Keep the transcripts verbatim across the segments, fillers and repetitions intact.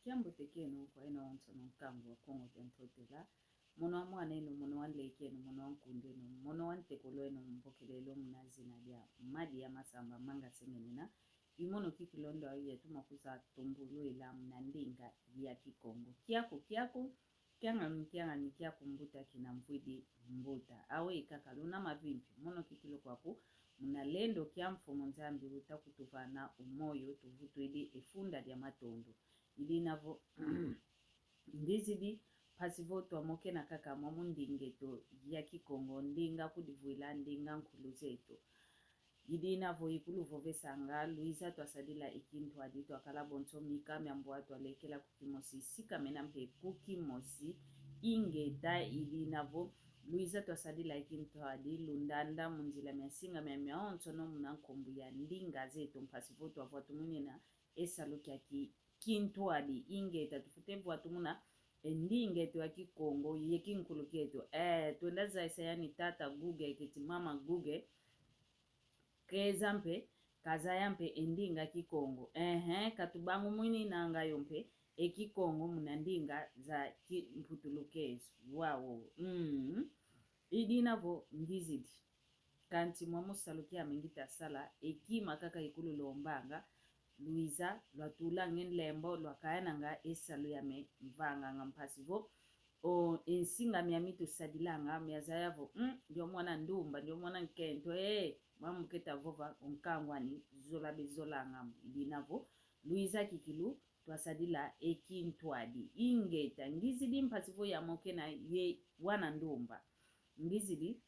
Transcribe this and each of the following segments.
Kiambote kieno kwa eno onsono nkangu wa Kongo dia Ntotela. Mono wa mwan'eno, mono wa nlek'eno, mono wa nkund'eno, mono wa ntekolw'eno, mbokelel'o muna zina dia Madia Masamba Manga Sengenena. I mono kikilu ndo ayi yatoma kwiza tumbulwila muna ndinga ya Kikongo. Kiaku, kiaku, kiangani, kiangani, kiaku mbuta kina mvwidi mbuta. Awe ikaka luna mavimpi, mono kikilu kwaku, muna lendo kia Mfumu Nzambi uta kutuvana o moyo, tuvutwidi e funda dia matondo. I dina vo, ngizidi, mpasi vo twamokena kaka mwamu nding'eto ya Kikongo, ndinga kudivwila, ndinga nkulu zeto. I dina vo ikulu vovesanga, lwiza twasadila e kintwadi, twakala bonso mika miambu, twalekela ku kimosi, sikamena mpe ku kimosi. Ingeta, i dina vo lwiza twasadila e kintwadi, lundanda mu nzila mia nsinga miamionsono muna nkumbu ya ndinga zeto, mpasi vo twavwatumunina e salu kia ki kintwadi. Ingeta, tufwete vwatumuna e nding'eto ya Kikongo ye kinkulu kieto. Eh, twenda zayisa yani tata Google keti mama Google. Keza mpe, kazaya mpe e ndinga Kikongo. Ehe, katubangumwininanga yo mpe e Kikongo muna ndinga za kimputulukezo. Wau. Mm. I dina vo ngizidi. Kansi mwamu salu kiame ngita sala, e kima kaka ikulu lombanga, lwiza lwatulanga e nlembo, lwakayananga e salu yame mvanganga, mpasi vo o, e nsinga miami tusadilanga miazaya vo, mm, ndio mwana ndumba, ndio mwana nkento, eh, mwamu keta vova o nkangu ani zola bezolanga mu. I dina vo lwiza kikilu twasadila e kintwadi. Ingeta, ngizidi, mpasi vo yamokena ye wana ndumba. Ngizidi,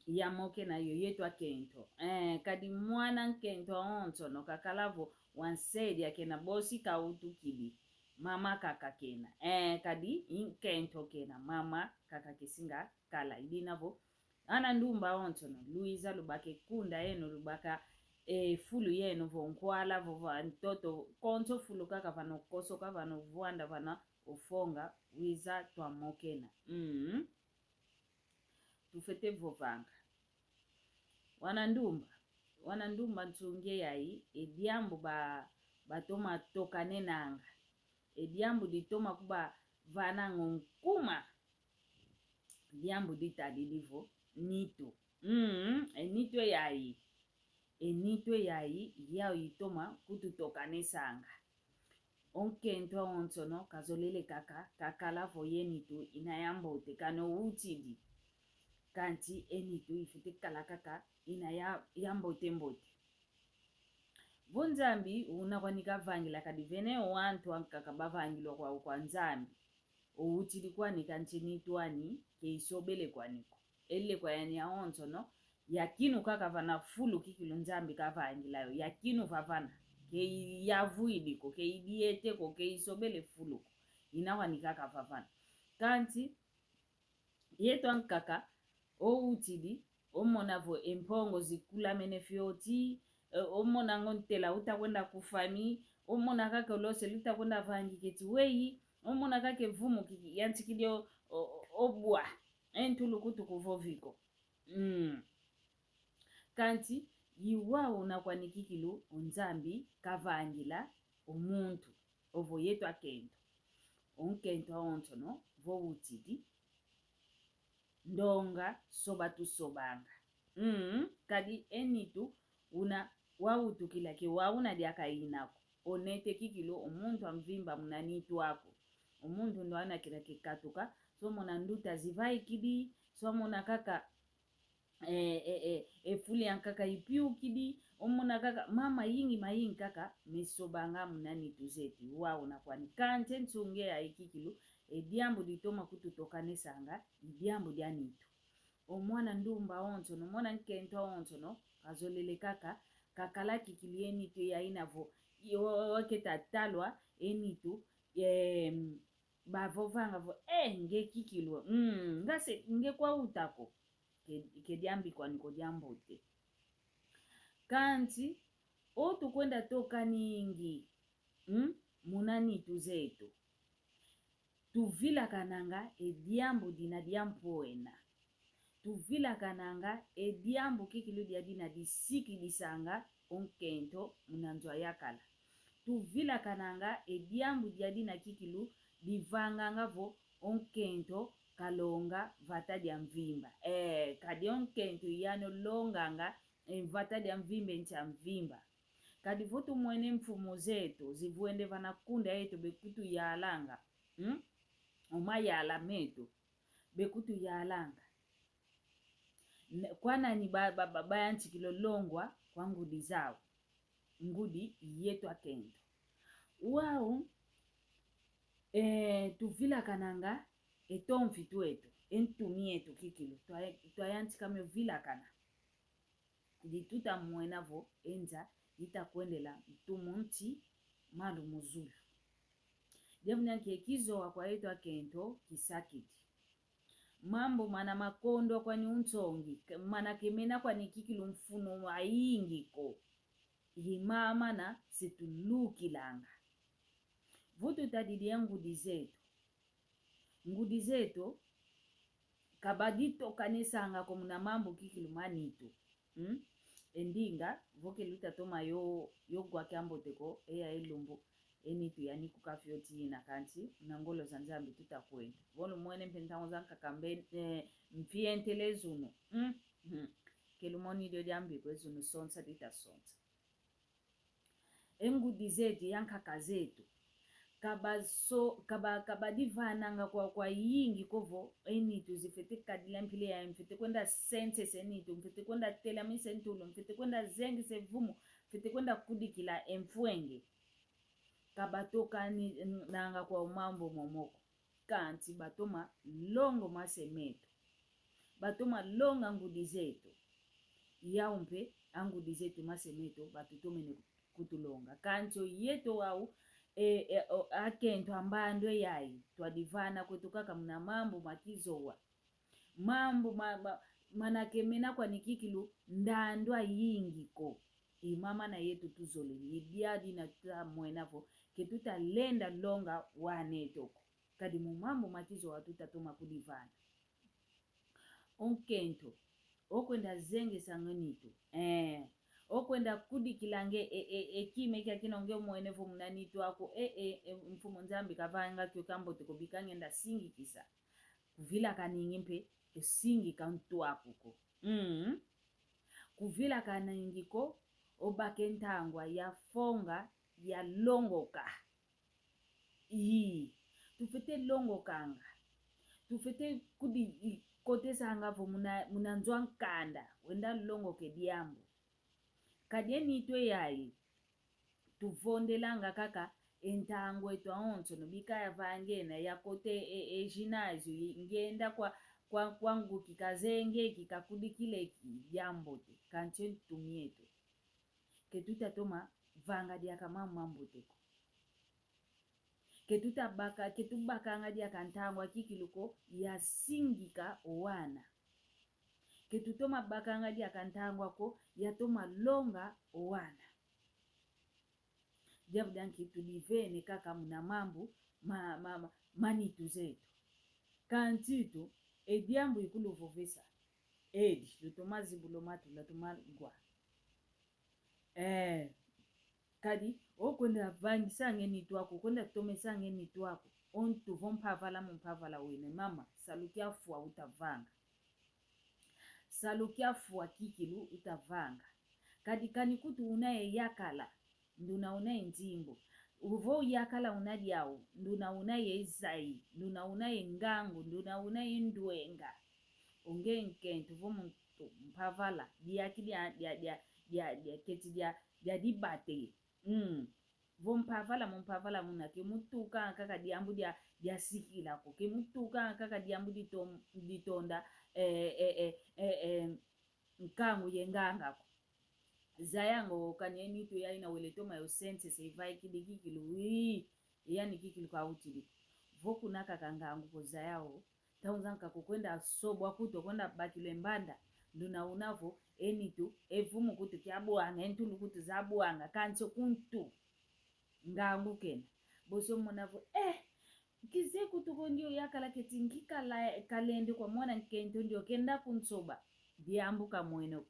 yamokena yo yeto akento. Eh, kadi mwana nkento awonsono kakala vo wa nsedi akena, bosi kautukidi. Mama kaka kena. Eh, kadi i nkento kena, mama kaka kesinga kala. I dina vo ana ndumba awonsono, lwiza lubaka e kunda yeno, lubaka e fulu yeno, vo nkwala, vo va ntoto, konso fulu kaka vana o kosoka, vana o vwanda, vana o fonga, wiza twamokena. Mm. Tufwete vovanga. Wana ndumba, wana ndumba, nsungi e yayi, e diambu ba, batoma tokanenanga. E diambu ditoma kubavananga o nkuma. Diambu ditadidi vo nitu. Mm, e nitu e yayi. E nitu e yayi, yau itoma kututokanesanga. O nkento awonsono kazolele kaka, kakala vo ye nitu ina yambote, kani owutidi. Kansi e nitu ifwete kala kaka ina ya, yambote mbote. Vo Nzambi una kwani kavangila, kadi vene o wantu ankaka bavangilwa kwa, kwa Nzambi. Owutidi kwani, kansi nitu ani ke isobele kwani ko. E lekwa yani awonsono, yakinu kaka vana fulu kikilu Nzambi kavangila yo. Yakinu vavana. Ke iyavwidi ko, ke idiete ko, ke isobele fulu ko. Ina kwani kaka vavana. Kansi yeto ankaka, owutidi, omona vo e mpongo zikulamene fioti, eh, omonanga o ntela uta kwenda kufami, omona kaka o lose luta kwenda vangi keti weyi, omona kaka e vumu ki, yantikidi o, o, o bwa, e ntulu kutu kuvovi ko. Mm. Kansi, i wau una kwani kikilu o Nzambi kavangila o muntu, ovo yeto akento. O nkento awonsono, vo wutidi, ndonga soba tusobanga. Mm, kadi e nitu una wawutukila ke wau una diaka ina ko. O nete kikilu o muntu amvimba muna nitu aku. O muntu ndo ana kila ke katuka, so mona nduta zivaikidi, so mona kaka, eh, eh, eh, e fulu yankaka ipiukidi, omona kaka, ma mayingi mayingi kaka mesobanga muna nitu zetu. Wau una kwani. Kansi e nsungi e yayi kikilu, e diambu ditoma kututokanesanga, i diambu dia nitu. O mwana ndumba awonsono, mwana nkento awonsono, kazolele kaka, kakala kikilu ye nitu e yayi ina vo, i, o, o, keta talwa, e nitu, em, bavovanga vo, eh, nge kikilu, mm, nga se, nge kwa uta ko. Ke, ke diambi kwani ko diambote. Kansi, o tukwenda tokaningi, mm, muna nitu zetu. Tuvilakananga e diambu dina diampwena. Tuvilakananga e diambu kikilu dia dina disikidisanga o nkento muna nzo ayakala. tuvilakananga e diambu diadi na kikilu divanganga vo o nkento kalonga vata dia mvimba. Eh, kadi o nkento yani olonganga, eh, vata dia mvimba, e nsi a mvimba. Kadi vo tumwene mfumu zeto, zivwende vana kunda yeto bekutuyalanga. Hmm? O mayala meto, bekutuyalanga. Ne-, kwa nani ba, ba, ba, bayantikila olongwa kwa ngudi zau? Ngudi yeto akento. Wau, eh, tuvilakananga e tomfi tweto, e ntumi eto kikilu, twa-, twayantika mio vilakana. Di tutamwena vo e nza itakwendela ntumu nti malu mu zulu. Diambu dia nki? E kizowa kwa yeto akento kisakidi. Mambu mana makondwa kwani unsongi, k-, mana kemena kwani kikilu mfunu mayingi ko. I mama mana se tulukilanga. Vo tutadidi e ngudi zeto, ngudi zeto ka baditokanisanga ko muna mambu kikilu ma nitu. Hmm? E ndinga, vo ke lutatoma yo, yo gwa kiambote ko, e ya e lumbu, e nitu yani kuka fioti ina, kansi muna ngolo za Nzambi tutakwenda. Vo lumwene mpe ntangu zankaka mbe, eh, mfientele zunu. Hmm? Hmm. Ke lumoni dio diambi ko, e zunu sonsa ditasonsa. E ngudi zeto, yankaka zeto, ka baso-, ka ba-, ka badivananga kwa, kwa yingi ko vo e nitu zifwete kadila mpila yayi, mfwete kwenda sensesa e nitu, mfwete kwenda telamisa e ntulu, mfwete kwenda zengesa e vumu, mfwete kwenda kudikila e mfwenge. Ka batokaninanga kwa mambu momo ko. Kansi batoma longa mase meto. Batoma longa ngudi zeto. Yau mpe angudi zeto mase meto batutomene kutulonga. Kansi o yeto wau, e, e, o, akento a mbandwe yayi, twadivana kweto kaka muna mambu ma kizowa. Mambu ma, ma, mana kemena kwani kikilu ndandwa yingi ko. I mama na yeto tuzolele, i diadi na tutamwena vo ke tutalenda longa waneto ko. Kadi mu mambu ma kizowa tutatoma kudivana. O nkento, okwenda zengesa nge nitu. Eh, okwenda kudikila nge e, e, e kima kia kina nge omwene vo muna nitu aku, e, e, e, Mfumu Nzambi kavanga kio kiambote ko, bika ngenda singikisa. Kuvilakaningi mpe, e singika ntu aku ko. Mm. Kuvilakaningi ko, obaka e ntangwa ya fonga, ya longoka. Ii, tufwete longokanga. Tufwete kudi-, i-, kotesanga vo muna, muna nzo a nkanda, wenda longoka e diambu. Kadi e nitu yayi, tuvondelanga kaka e ntangwa eto awonsono, bika yavangena, yakota e, e ginásio, i-, ngenda kwa, kwa, kwa nguki kazengeki, kakudikileki diambote, kansi e ntumi eto. Ke tutatoma vanga diaka mambu mambote ko. Ke tutabaka, ke tubakanga diaka ntangwa kikilu ko ya singika o wana. Ke tutoma bakanga diaka ntangwa ko ya toma longa o wana. Diambu dia nki? Tudivene kaka muna mambu ma, ma, ma, ma nitu zeto. Kansi tu, e diambu ikuluvovesa, edi, lutoma zibula o matu, lutoma gwa. Eh, kadi, okwenda vangisanga e nitu aku, okwenda tomesanga e nitu aku. O ntu vo mpavala mu mpavala wena, mama, salu kiafwa utavanga. Salu kiafwa kikilu utavanga. Kadi kani kutu una ye yakala, nduna una ye nzimbu. Vo yakala una diau, nduna una ye zai, nduna una ye ngangu, nduna una ye ndwenga. O nge nkento vo muntu mpavala, diaki dia, dia, dia, dia, dia, keti dia, dia dibate. Mm. Vo mpavala mu mpavala muna, ke mutukanga kaka diambu dia, dia sikila ko, ke mutukanga kaka diambu ditom-, ditonda, eh, eh, eh, eh, eh, nkangu ye nganga ko. Zayanga o kani e nitu yayi na wele toma yo sensesa ivaikidi kikilu, wii, yani kikilu kawutidi ko. Vo kuna kaka ngangu ko zaya o, ntangu zankaka okwenda sobwa kutu, okwenda bakilwa e mbanda, nduna una vo, e nitu, e vumu kutu kiabwanga, e ntulu kutu zabwanga, kansi o kuntu. Ngangu kena. Bosi omona vo, eh, kizeye kutu ko ndio yakala keti nki kala, kalende kwa mwana nkento ndio kenda kunsoba. Diambu kamwene ko.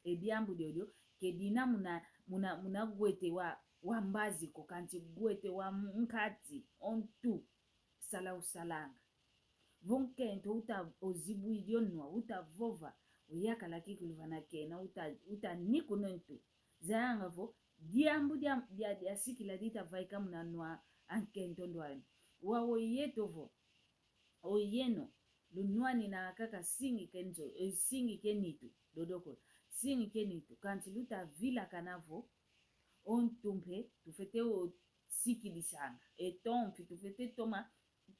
E diambu diodio, ke dina muna, muna, muna gwete wa, wa mbazi ko, kansi gwete wa nkati, o ntu, sala usalanga. Vo nkento uta, ozibwidi o nwa, uta vova, oyakala kikilu vana kena, uta, uta nikuna o ntu. Zayanga vo, diambu dia, dia, dia sikila dita vaika muna nwa a nkento ndwani. Wau oyeto vo, oyeno, lunwanina kaka singi ke nzo, eh, singi ke nitu, dodoko, singi ke nitu, kansi luta vilakana vo, o ntu mpe, tufwete o sikidisanga, e tomfi, tufwete toma,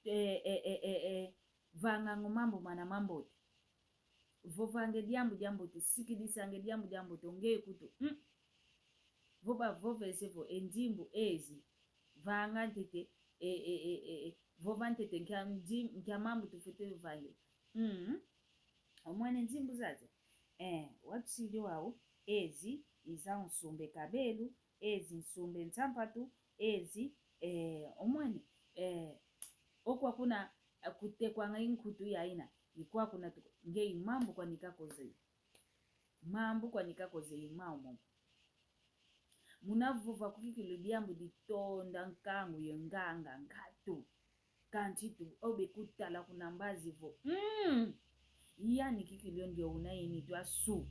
eh, eh, eh, eh, eh, vanganga o mambu mana mambote. Vovanga e diambu diambote, sikidisanga e diambu diambote, o ngeye kutu, mm. Vo bavovese vo e nzimbu ezi, vanga ntete, e, e, e, e, e, vova ntete nkia nzim-, nkia mambu tufwete vangila. Mm. Omwene nzimbu zaze. Eh, watusidi wau, ezi, iza nsumbe kabelu, ezi nsumbe nsampatu, ezi, eh, omwene, eh, okwa kuna, eh, kutekwanga i nkutu yaina, ikwa kuna tuko, nge i mambu kwani kakoze, mambu kwani kakoze i mau momo. Muna vova ko kikilu diambu ditonda nkangu ye nganga nkatu. Kansi tu, obe kutala kuna mbazi vo, mm, yani kikilu yo ndio una yeni twa su.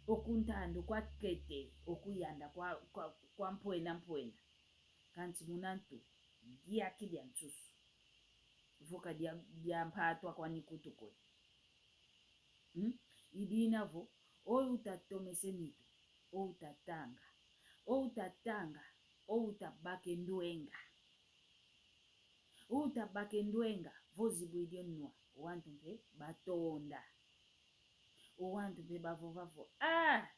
Oku ntandu kwa kete, oku yanda kwa, kwa, kwa mpwena mpwena. Kansi muna ntu, diaki dia nsusu. Vo ka dia, dia mpatwa kwani kutu kwe. Hmm? I dina vo, o uta tomese nitu, o uta tanga, o uta tanga, o uta bake ndwenga. O uta bake ndwenga, vo zibwidi o nwa, o wantu mpe batonda. O wantu mpe bavova vo, ah!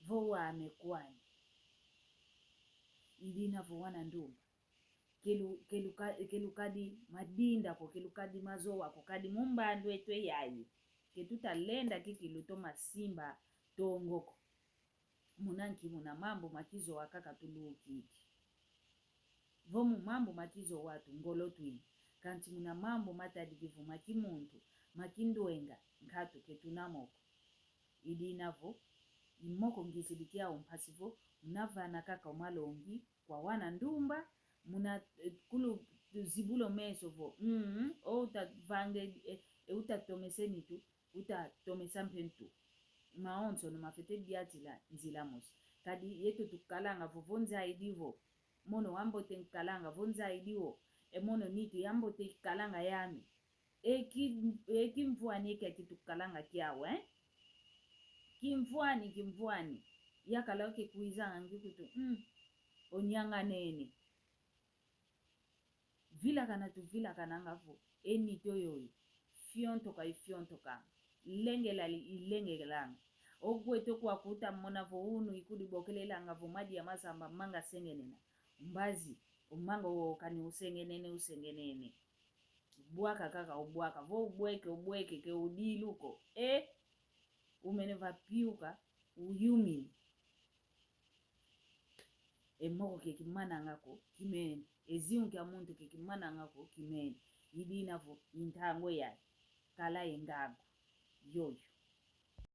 Vo wame kwani. I dina vo wana ndumba. Ke lu-, ke luka-, ke lukadi madinda ko, ke lukadi mazowa ko, kadi mu mbandu eto yayi. Ke tuta lenda kikilu toma simba tongo ko. Muna nki? Muna mambu ma kizowa kaka tulukidi. Vo mu mambu ma kizowa tu ngolo twina. Kansi muna mambu matadidi vo ma kimuntu, ma kindwenga, nkatu ke tuna mo ko. I dina vo, i moko ngizidi kiau mpasi vo, muna vana kaka o malongi, kwa wana ndumba, muna, eh, kulu zibula o meso vo, mm, o uta vange, eh, eh, uta tomese nitu, uta tomesa mpe ntu. Mawonsono mafwete diatila nzila mosi. Kadi yeto tukalanga vo, vo nzaidi vo, mono wambote nkalanga, vo nzaidi wo, e mono nitu yambote ikalanga yame. E ki-, e kimvwani eki ati tukalanga kiau, eh? Kimvwani, kimvwani. Yakala oke kwizanga ngi kutu, mm, onyanga nene. Vilakana tuvilakananga vo, e nitu yoyo, fiontoka ifiontokanga, lengela li-, ilengelanga. Ogwete kwa kuta mona vo unu ikudibokelelanga vo madia masamba manga sengenena. Mbazi, o manga wo kani usengenene, usengenene. Bwaka kaka ubwaka, vo ubweke, ubweke ke udilu ko. E, umene vapiuka, uyumini. E moko ke kimananga ko kimene. E ziu kia muntu ke kimananga ko kimene. I dina vo i ntangu yayi. Kala ye ngangu. Yoyo.